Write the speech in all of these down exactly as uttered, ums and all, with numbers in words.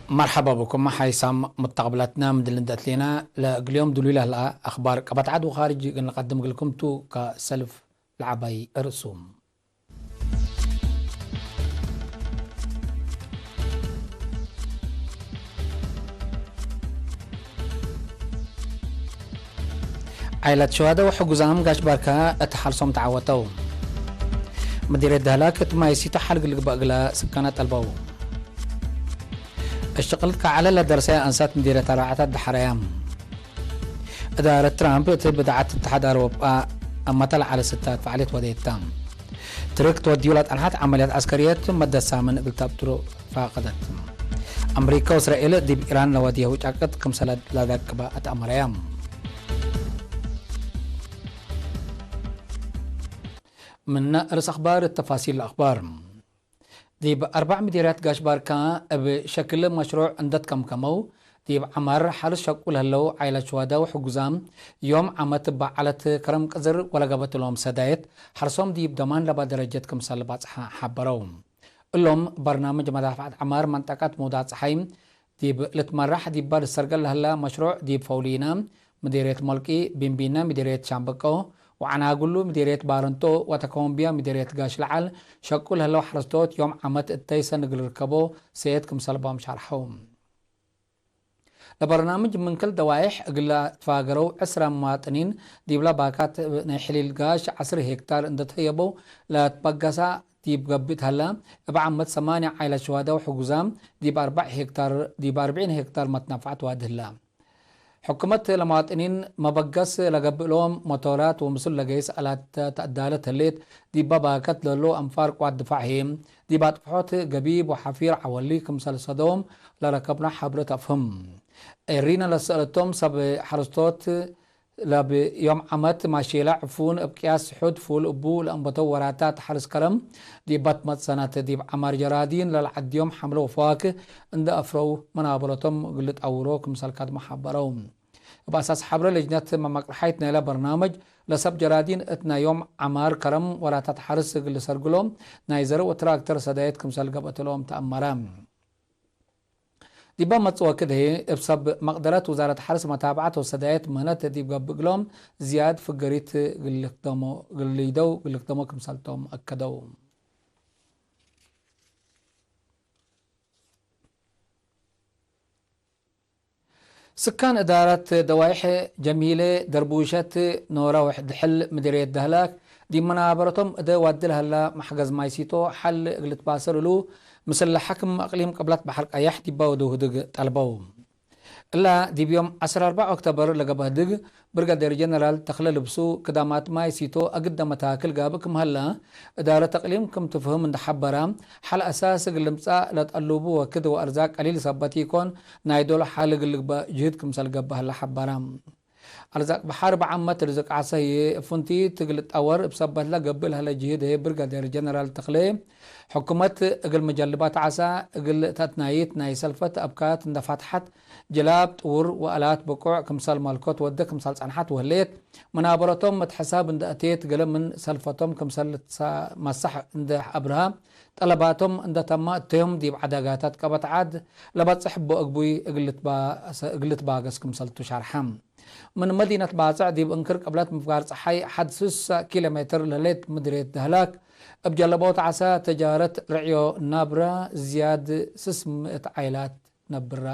መርሐባ ብኩም ሓይሳም ሙተቅብላትና፣ ምድል እንዴ አትሌና ለእግል ዮም ድሉይ ለህላ አክባር ቀበት ዐድ ወካርጅ እግል ንቀድም እግልኩም ቱ። ከሰልፍ ለዐባይ ርእሱም። ዓይላት ሸዋደ ወሕጉዛም ጋሽ ባርካ እት ሐርሶም ተዓወተው። ምዲርየት ደህላክ እት ማይ ሲቶ ሐል እግል ልግበእ እግለ ስካነ ጠልበው። እሽቅልት ከዐለ ለደርሰ አንሳት ምዲርየት አርባዕተ ደሐረያም። እዳረት ትራምፕ እት ብድዓት እትሓድ አውሮጳ አመተ ለዐለ ስታት ፈዓልየት ወዴታ። ትርክ ትወድዩ ለጠንሐት ዐመልያት ዐስከርየት መደት ሳምን እግል ተብጥሎ ፋቀደት። አምሪከ ወእስራኤል ዲብ ኢራን ለወድየሁ ጫቅት ክምሰለ ለደቅበ አትአመረያ። ምነ ርእስ አክባር ተፋሲል አክባር። ዲብ አርበዕ ምዲርያት ጋሽ ባርካ እብ ሸክል መሽሩዕ እንዴ ትከምከመው፣ ዲብ ዐማር ሐርስ ሸቁ ለህለው ዓይላት ሸዋዳ ወሕጉዛም፣ ዮም ዓመት በዐለት ከረም ቅዝር ወለገበት እሎም ሰዳየት ሐርሶም ዲብ ደማን ለባ ደረጀት ክምሰል ባጽሐ ሐበረው። እሎም በርናምጅ መዳፍዐት ዐማር መንጠቀት ሙዳ ጸሓይ፣ ዲብ ልትመራሕ ዲባ ልሰርገል ለህላ መሽሩዕ ዲብ ፈውሊና፣ ምዴርየት ሞልቂ፣ ቢንቢና ምዴርየት ሻምበቆ፣ ወዐናጉሉ ምዴርየት ባረንቶ ወተኮምቢያ ምዴርየት ጋሽ ለዓል ሸቁ ለህለው ሐረስቶት ዮም ዓመት እተይ ሰን እግል ርከቦ ሰየት ክምሰልቦም ሻርሐው። ለበርናምጅ ምን ክል ደዋይሕ እግል ለትፋገረው ዕስራ መዋጥኒን ዲብላ ባካት ናይ ሕሊል ጋሽ ዐስር ሄክታር እንዴ ተህየበው ለትበገሳ ዲብ ገብእ ተህላ፣ እብ ዓመት ሰማንያ ዓይላት ሸዋዳ ወሕጉዛም ዲብ አርበዕ ሄክታር፣ ዲብ አርብዒን ሄክታር መትነፈዐት ዋዲ ህላ። ሕኩመት ለመዋጥኒን መበገስ ለገብእ ሎም ሞቶራት ወምስል ለገይስ አላት ተአዳለት ህሌት፣ ዲባ ባከት ለሎ አንፋር ቅዋት ድፋዕ ህዬ፣ ዲብ አጥፍሖት ገቢብ ወሐፊር ዐወሊ ክምሰል ሰዶም ለረከብነ ሐብረት አፍህም። ኤሪነ ለሰአለቶም ሰብ ሐረስቶት፣ ለብ ዮም ዓመት ማሼላ ዕፉን እብ ቅያስ ስሑድ ፉል እቡ ለአንበተው ወራታት ሐርስ ከረም፣ ዲብ በትመት ሰነት ዲብ ዐማር ጀራዲን ለለዐድዮም ሐምለ ወፈዋክህ እንዴ አፍረው መናበረቶም እግል ልጠውሮ ክምሰል ካድመ ሐበረው። እብ አሳስ ሐብረ ለጅነት መመቅርሓይት ናይለ በርናምጅ፣ ለሰብ ጀራዲን እት ናይ ዮም ዐማር ከረም ወራታት ሐርስ እግል ልሰርግሎም ናይ ዘርእ ወትራክተር ሰዳየት ክምሰል ገብአት እሎም ተአመረ። ዲበ መጽእ ወክድ ህዬ፣ እብ ሰብ መቅደረት ውዛረት ሐርስ መታብዐት ወሰዳየት ምህነት ዲብ ገብእ እግሎም ዝያድ ፍገሪት እግል ልክደሞ፣ እግል ልይደው እግል ልክደሞ ክምሰልቶም አከደው። ስካን እዳረት ደዋይሕ ጀምሂለ ደርቡሸት ኖረ ወድሕል ምድርየት ደህላክ፣ ዲብ መናበረቶም እደ ዋዲ ለሀላ መሕገዝ ማይ ሲቶ ሐል እግል ልትባሰር እሉ፣ ምስል ለሐክም አቅሊም ቅብለት በሐር ቀያሕ ዲበ ወደው ህድግ ጠልበው። እላ ዲብ ዮም ዐስር አርበዕ ኦክቶበር ለገብአ ህድግ፣ ብርጋዴር ጀነራል ተክለ ልብሱ፣ ክዳማት ማይ ሲቶ አግደ መታክል ጋብእ ክም ሀላ፣ እዳረት አቅሊም ክም ትፍህም እንደ ሐበረ፣ ሐል አሳስ እግል ልምጸእ ለጠሉቡ ወክድ ወአርዛቅ ቀሊል ሰበት ኢኮን፣ ናይ ዶል ሐል እግል ልግበእ ጅህድ ክምሰል ገብአ ሀለ ሐበረ። አርዛቅ በሐር በዓመት ርዝቅ ዓሰ ህዬ እብ ፍንቲት እግል ልጠወር እብ ሰበትለ ገብእ ለሀለ ጅህድ ህዬ ብርጋዴር ጀነራል ተክሌ፣ ሕኩመት እግል መጀልባት ዓሰ እግል ተትናይት ናይ ሰልፈት አብካት እንደ ፋትሐት፣ ጅላብ፣ ጥውር ወአላት ብቁዕ ክምሰል መልኮት ወደ ክምሰል ጸንሐት ወህሌት፣ መናበረቶም እት ሕሳብ እንደ አቴት፣ ገሌ ምን ሰልፈቶም ክምሰል ልትመሰሕ እንደ አብርሀ፣ ጠለባቶም እንደ ተመ እተዮም ዲብ ዐዳጋታት ቀበት ዐድ ለበጽሕ እቦ እግቡይ እግል ልትባ-፣ እግል ልትባገስ ክምሰልቱ ሸርሐ። ምን መዲነት ባጽዕ ዲብ እንክር ቅብለት ምፍጋር ጸሓይ ሐድ ስሳ ኪሎ ሜትር ለህሌት ምድርየት ደህላክ፣ እብ ጀለቦት ዓሰ ተጃረት ርዕዮ ናብረ ዝያድ ስስ ምእት ዓይላት ነብረ።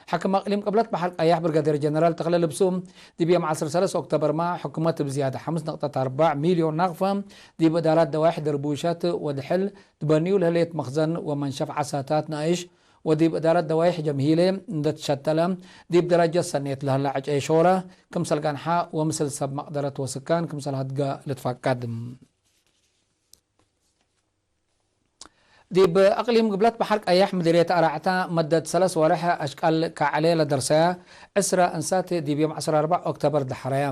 ሐክም አቅሊም ቅብለት በሐር ቀያሕ ብርጋዴር ጀነራል ተክለ ልብሱ፣ ዲብ ዮም ዐስር ሰለስ ኦክቶበርመ፣ ሕኩመት እብ ዝያድ ሐምስ ነቅጠት አርበዕ ሚልዮን ናቅፈ፣ ዲብ እዳራት ደዋይሕ ደርቡሸት ወድሕል ትበንዩ ለህሌት መክዘን ወመንሸፍ ዓሳታት ናእሽ፣ ወዲብ እዳረት ደዋይሕ ጀምሂሌ እንዴ ትሸተለ፣ ዲብ ደረጀት ሰኔት ለህለ ዐጨይ ሾረ ክምሰል ገንሐ ወምስል ሰብ መቅደረት ወስካን ክምሰል ሀድገ ልትፈቀድ። ዲብ አቅሊም ግብለት በሐር ቀያሕ ምድርየት አራዕታ መደት ሰለስ ወርሕ አሽቃል ከዐለ ለደርሰያ ዕስረ አንሳት ዲብ ዮም ዐስር አርበዕ ኦክቶበር ደሐረያ።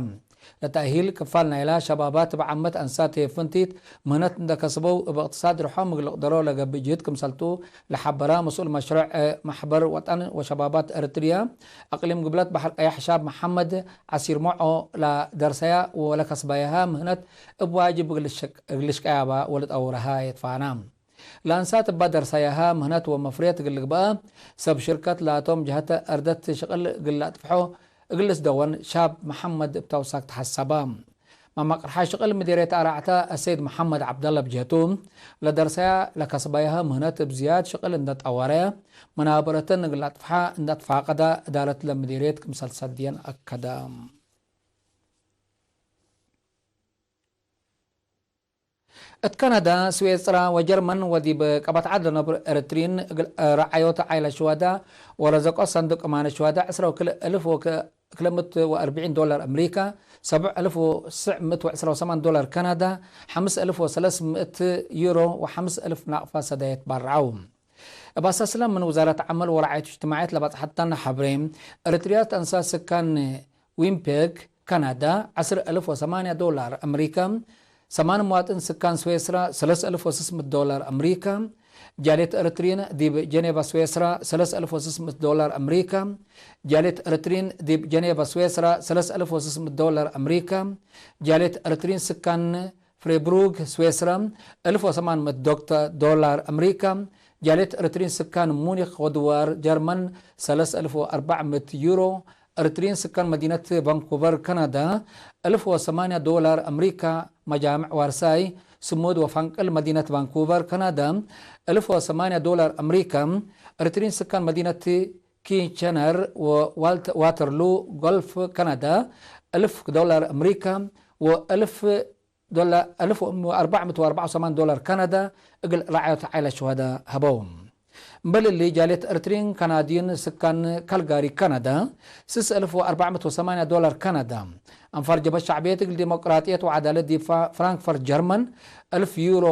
ለተእሂል ክፋል ናይላ ሸባባት እብ ዓመት አንሳት ፍንቲት ምህነት እንደ ከስበው እብ እቅትሳድ ርሖም እግል ልቅደሮ ለገብእ ጅህድ ክምሰልቱ ለሐበረ መስኡል መሽረዕ መሕበር ወጠን ወሸባባት ኤረትርያ አቅሊም ግብለት በሐር ቀያሕ ሻብ መሐመድ ዐሲር ሞዖ ለደርሰያ ወለከስበያሃ ምህነት እብ ዋጅብ እግል ልሽቀያባ ወልጠውረሃ የትፋና። ለአንሳት እባ ደርሳያሀ ምህነት ወመፍሬት እግል ልግበአ ሰብ ሽርከት ላቶም ጀሀተ አርደት ሽቅል እግል ለአጥፍሖ እግል ልትደወን ሻብ መሐመድ እብ ተውሳክ ተሐሰበ። መመቅርሓ ሽቅል ምዴርየት አራዕተ አሰይድ መሐመድ ዐብደለ ብጀህቱ፣ ለደርሰያ ለከስበያሀ ምህነት እብ ዝያድ ሽቅል እንደ ጠወረ፣ መናበረተን እግል ለአጥፍሓ እንደ አትፋቀደ እዳረት ለምዴርየት ክምሰል ሰድየን አከደ። እት ካናዳ፣ ስዌጽራ ወጀርመን ወዲብ ቀበት ዐድ ለነብር ኤረትርዪን እግል ረዓዮት ዓይለ ሽዋዳ ወረዘቆ ሰንዱቅ እማነ ሽዋዳ ዕስራ ወክልኤ እልፍ ወክልኤ ምእት ወአርብዒን ዶላር አምሪካ፣ ሰብዕ እልፍ ወስዕ ምእት ወዕስራ ወሰማን ዶላር ካናዳ፣ ሐምስ እልፍ ወሰለስ ምእት ዩሮ ወሐምስ እልፍ ናቅፋ ሰዳየት ባርዐው። እብ አሳስለ ምን ውዛረት ዐመል ወረዓየት እጅትማዕየት ለበጽሐተነ ሐብሬ፣ ኤረትርያት አንሳት ስካን ዊንፔግ፣ ካናዳ፣ ዐስር እልፍ ወሰማንያ ዶላር አምሪካ፣ ሰማን መዋጥን ስካን ስዌስራ፣ ሰለስ እልፍ ወስስ ምእት ዶላር አምሪካ፣ ጃልየት ኤረትርዪን ዲብ ጀኔቫ ስዌስራ፣ ሰለስ እልፍ ወስስ ምእት ዶላር አምሪካ፣ ጃልየት ኤረትርዪን ዲብ ጀኔቫ ስዌስራ፣ ሰለስ እልፍ ወስስ ምእት ዶላር አምሪካ፣ ጃልየት ኤረትርዪን ስካን ፍሬብሩግ፣ ስዌስራ፣ እልፍ ወሰማን ምእት ዶክተ-፣ ዶላር አምሪካ፣ ጃልየት ኤረትርዪን ስካን ሙኒክ ወድዋር ጀርመን፣ ሰለስ እልፍ ወአርበዕ ምእት ዩሮ፣ ኤረትርዪን ስካን መዲነት ቫንኩቨር ካናዳ፣ እልፍ ወሰማንያ ዶላር አምሪካ፣ መጃምዕ ዋርሳይ፣ ስሙድ ወፈንቅል መዲነት ቫንኩቨር ካናዳ፣ እልፍ ወሰማንያ ዶላር አምሪካ፣ ኤረትርዪን ስካን መዲነት ኪቸነር ወዋልት-፣ ዋተርሉ ጎልፍ ካናዳ፣ እልፍ ዶላር አምሪካ፣ ወእልፍ ዶላ-፣ እልፍ ወአርበዕ ምእት ወአርበዕ ወሰማን ዶላር ካናዳ እግል ረዓዮት ዓይለ ሽዋዳ ሀበው። እምበል እሊ፣ ጃልየት ኤረትርዪን ካናድዪን ስካን ካልጋሪ ካናዳ፣ ስስ እልፍ ወአርበዕ ምእት ወሰማንያ ዶላር ካናዳ። አንፋር ጀብሀት ሸዕብየት እግል ዲሞቅራጥየት ወዐዳለት ዲብ ፍራንክፈርት ጀርመን፣ እልፍ ዩሮ፣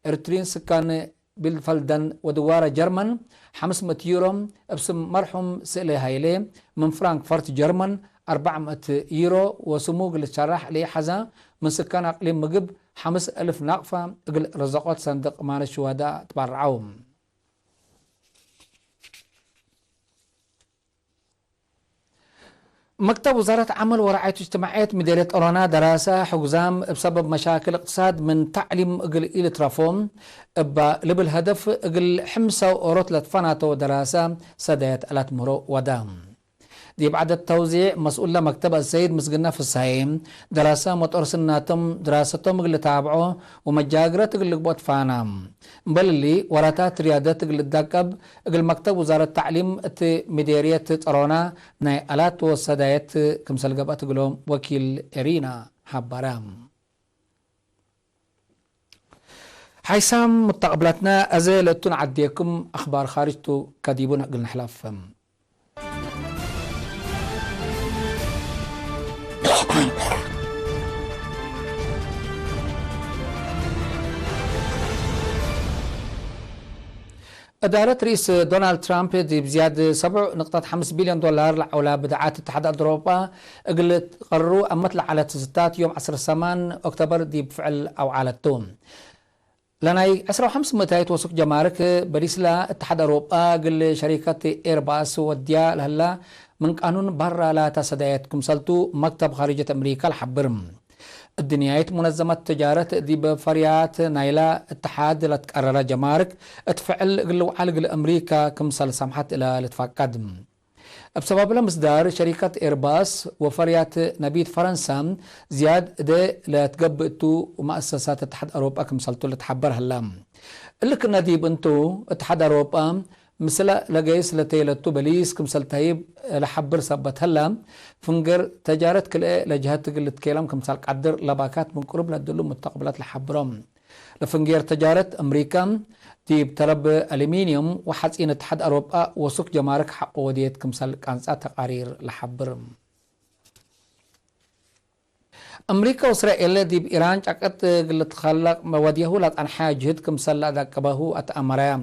ኤረትርዪን ስካን ቢልፈልደን ወድዋረ ጀርመን፣ ሐምስ ምእት ዩሮ፣ እብ ስም መርሑም ስእሌ ሀይሌ ምን ፍራንክፈርት ጀርመን፣ አርበዕ ምእት ዩሮ፣ ወስሙ እግል ልትሸራሕ ለኢሐዛ ምን ስካን አቅሊም ምግብ፣ ሐምስ እልፍ ናቅፋ እግል ረዘቆት ሰንድቅ እማነት ሽዋዳ ትባርዐው። መክተብ ውዛረት ዐመል ወረዓየት እጅትማዕየት ምዴርየት ኦሮና ደራሰ ሕጉዛም እብ ሰበብ መሻክል እቅትሳድ ምን ተዕሊም እግል ኢልትረፎ እበ ልብል ሀደፍ እግል ሕምሰው ኦሮት ለትፈናተው ደራሰ ሰዳየት አላትምህሮ ወዳ። ዲብ ዐደት ተውዜዕ መስኡለ መክተብ አሰይድ ምስግነ ፍስሐዬ፣ ደራሰ መጦር ስናቶም ድራሰቶም እግል ልታብዖ ወመጃግረት እግል ልግብኦ ትፋና። እምበል እሊ፣ ወራታት ርያደት እግል ልዳቀብ፣ እግል መክተብ ውዛረት ተዕሊም እት ምዴርየት ጸሮና ናይ አላት ወሰዳየት ክምሰል ገብአት እግሎም ወኪል ኤሪና ሐበረ። ሓይሳም ሙተቅብላትና፣ አዜ ለእቱ ነዐዴኩም አኽባር ካርጅ ቱ፣ ከዲቡን እግል ንሕለፍ። እዳረት ርኢስ ዶናልድ ትራምፕ ዲብ ዝያድ ሰብዑ ንቅጠት ሐምስ ቢልዮን ዶላር ለዐውላ ብድዓት እትሓድ አውሮጳ እግል ትቀርሩ አመት ለዐለት ዝታት ዮም ዐስር ሰማን ኦክቶበር ዲብ ፍዕል አውዓለቱ። ለናይ ዕስራ ወሐምስ ምእታይት ወሱክ ጀማርክ በሊስላ እትሓድ አውሮጳ እግል ሸሪከት ኤርባስ ወድያ ለህላ ምን ቃኑን በራ ላታ ሰዳየት ክምሰልቱ መክተብ ካርጀት አምሪካ ለሐብር። እድንያይት ሙነዘመት ትጃረት ዲብ ፈርያት ናይላ እትሓድ ለትቀረረ ጀማርክ እት ፍዕል እግል ልውዓል እግል አምሪካ ክምሰል ሰምሐት እለ ልትፋቀድ። እብ ሰባብለ ምስዳር ሸሪከት ኤርባስ ወፈርያት ነቢት ፈረንሳ ዝያድ እዴ ለትገብእ እቱ ወመአሰሳት እትሓድ አውሮጳ ክምሰልቱ ልትሐበር ሀላ። እሊ ክእነ ዲብ እንቱ እትሓድ አውሮጳ ምስለ ለገይስ ለተይለቱ በሊስ ክምሰል ተህይብ ለሐብር ሰበት ሀላ፣ ፍንጌር ተጃረት ክልኤ ለጀሀት እግል ልትኬለም ክምሰል ቀድር ለባካት ምን ቅሩብ ለድሉ ሙተቅብለት ለሐብሮም። ለፍንጌር ተጃረት አምሪካ ዲብ ተረብ አሉሚንዩም ወሐጺን እትሓድ አውሮጳ ወሱክ ጀማርክ ሐቆ ወድየት ክምሰል ቃንጻ ተቃሪር ለሐብር። አምሪካ ወእስራኤል ዲብ ኢራን ጨቀጥ እግል ልትከለቅ ወድየሁ ለጸንሐ ጅህድ ክምሰል ለአዳቀበሁ አትአመረያ።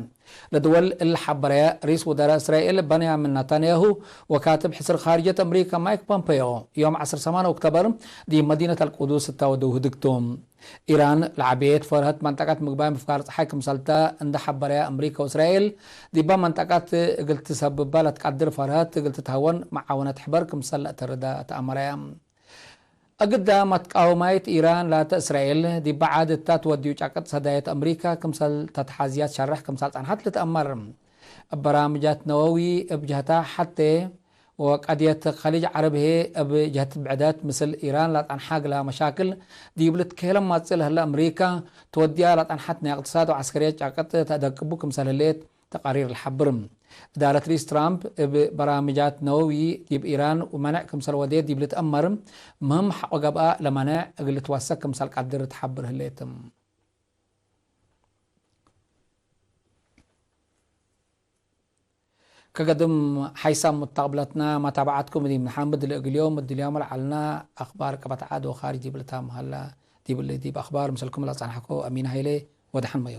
ለድወል እሊ ሐበረየ ርኢስ ውዘራእ እስራኤል በንያሚን ናታንያሁ ወካትብ ሕስር ካርጀት አምሪካ ማይክ ፖምፔዮ ዮም ዐስር ሰማን ኦክቶበር ዲብ መዲነት አልቁዱስ እተ ወደው ህድግቱ። ኢራን ለዐቤት ፈርሀት መንጠቀት ምግባይ ምፍጋር ጸሓይ ክምሰልተ እንደ ሐበረያ አምሪካ ወእስራኤል፣ ዲባ መንጠቀት እግል ትሰብባ ለትቀድር ፈርሀት እግል ትትሀወን መዓወነት ሕበር ክምሰል ለአተርዳ ተአመረያ። እግዳ መትቃወማይት ኢራን ላተ እስራኤል፣ ዲብ በዓድ እታ ትወድዩ ጫቅጥ ሰዳየት አምሪካ ክምሰል ተትሓዝያት ሸርሕ ክምሰል ጸንሐት ልትአመር። እብ በራምጃት ነወዊ፣ እብ ጀህታ ሐቴ ወቀድየት ከሊጅ ዐረብ ህዬ እብ ጀህት ብዕደት፣ ምስል ኢራን ለጸንሐ እግላ መሻክል ዲብ ልትከሄለ ማጽእ ለህለ አምሪካ፣ ትወድያ ለጸንሐት ናይ እቅትሳድ ወዐስከርየት ጫቅጥ ተአደቅቡ ክምሰል ህሌት፣ ተቃሪር ለሐብር። እዳረት ርኢስ ትራምፕ እብ በራምጃት ነወዊ ዲብ ኢራን ወመንዕ ክምሰል ወዴት ዲብ ልትአመር፣ ምህም ሐቆ ገብአ ለመንዕ እግል ልትወሰክ ክምሰል ቀድር ተሐብር ህሌት። ከገድም ሓይሳም ሙተቅብለትና መታብዓትኩም ዲብ ነሓምድ፣ ለእግል ዮም እድልያሙ ለዐልና አክባር ቀበት ዐድ ወካርጅ ዲብ ልታም ሀላ። ዲብ እሊ ዲብ አክባር ምስልኩም ለጸንሐኩ አሚን ሀይሌ፣ ወደሐን መዩ።